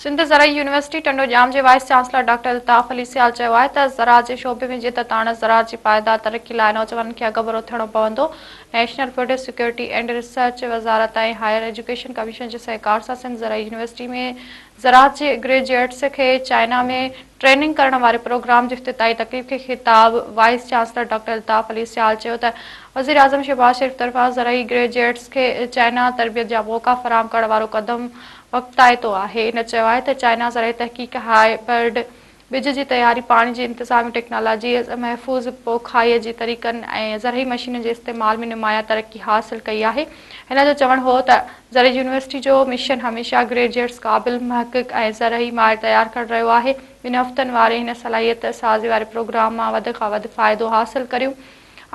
سنڌ زرعي يونيورسٽي ٽنڊوڄام جي vice chancellor doctor Altaf Ali Sial چيو آهي ته زراعت جي شعبي ۾ جدت آڻڻ زراعت جي پائيدار ترقي لاء نوجوانن کي اڳڀرو ٿيڻو پوندو. National food security and research وزارت ۽ هائير ايجوڪيشن ڪميشن جي سهڪار سان سنڌ زرعي يونيورسٽي ۾ زراعت جي گريجوئيٽس کي چائنا ۾ ٽريننگ ڪرڻ واري پروگرام جي افتتاحي تقريب کي خطاب vice chancellor doctor Altaf Ali Sial چيو ته وزيراعظم شهباز شريف طرفان زرعي گريجوئيٽس کي چائنا تربيت جا موقعا فراهم ڪرڻ وارو قدم وقتائتو آهي. هن چيو آهي ته چائنا زرعي تحقيق، هاء برڊ ٻج جي تياري، پاڻي جي انتظامي ٽيڪنالاجي، محفوظ پوکائي جي طريقن ۽ زرعي مشينن جي استعمال ۾ نمايان ترقي حاصل ڪئي آهي. هن جو چوڻ هو ته زرعي يونيورسٽي جو مشن هميشه گريجوئيٽس، قابل محقق ۽ زرعي ماهر تيار ڪرڻ رهيو آهي. ٻن هفتن واري هن صلاحيت سازي واري پروگرام مان وڌ کان وڌ فائدو حاصل ڪريون.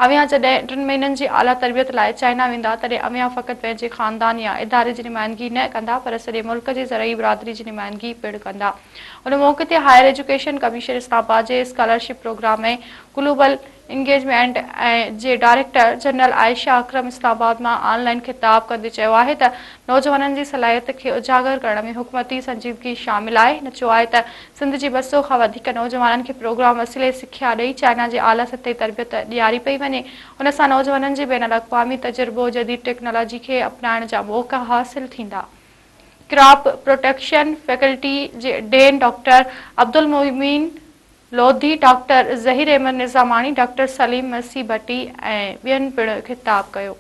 اوهان جڏهن ٽن مهينن جي اعليٰ تربيت لاء چائنا ويندا، تڏهن اوهان فقط پنهنجي خاندان يا اداري جي نمائندگي نه ڪندا، پر سڄي ملڪ جي زرعي برادري جي نمائندگي پڻ ڪندا. ان موقعي تي higher education commission Islamabad جي اسڪالرشپ پروگرام ۽ گلوبل انگيجمينٽ جي director general Ayesha Akram Islamabad مان آن لائين خطاب ڪندي چيو آهي ته نوجوانن جي صلاحيت کي اجاگر ڪرڻ ۾ حڪومتي سنجيدگي شامل آهي. هن چيو آهي ته سنڌ جي 200 کان وڌيڪ نوجوانن کي پروگرام وسيلي سکيا ڏئي چائنا جي اعليٰ سطحي تربيت ڏياري پئي وڃي، ان سان نوجوانن جي بين الاقوامي تجربو، جديد ٽيڪنالاجي کي اپنائڻ جا موقعا حاصل ٿيندا. ڪراپ پروٽيڪشن فيڪلٽي جي dean doctor Abdul Mumin Lodhi, doctor Zaheer Ahmed Nizamani, doctor Saleem Masih Bhatti ۽ ٻين پڻ خطاب ڪيو.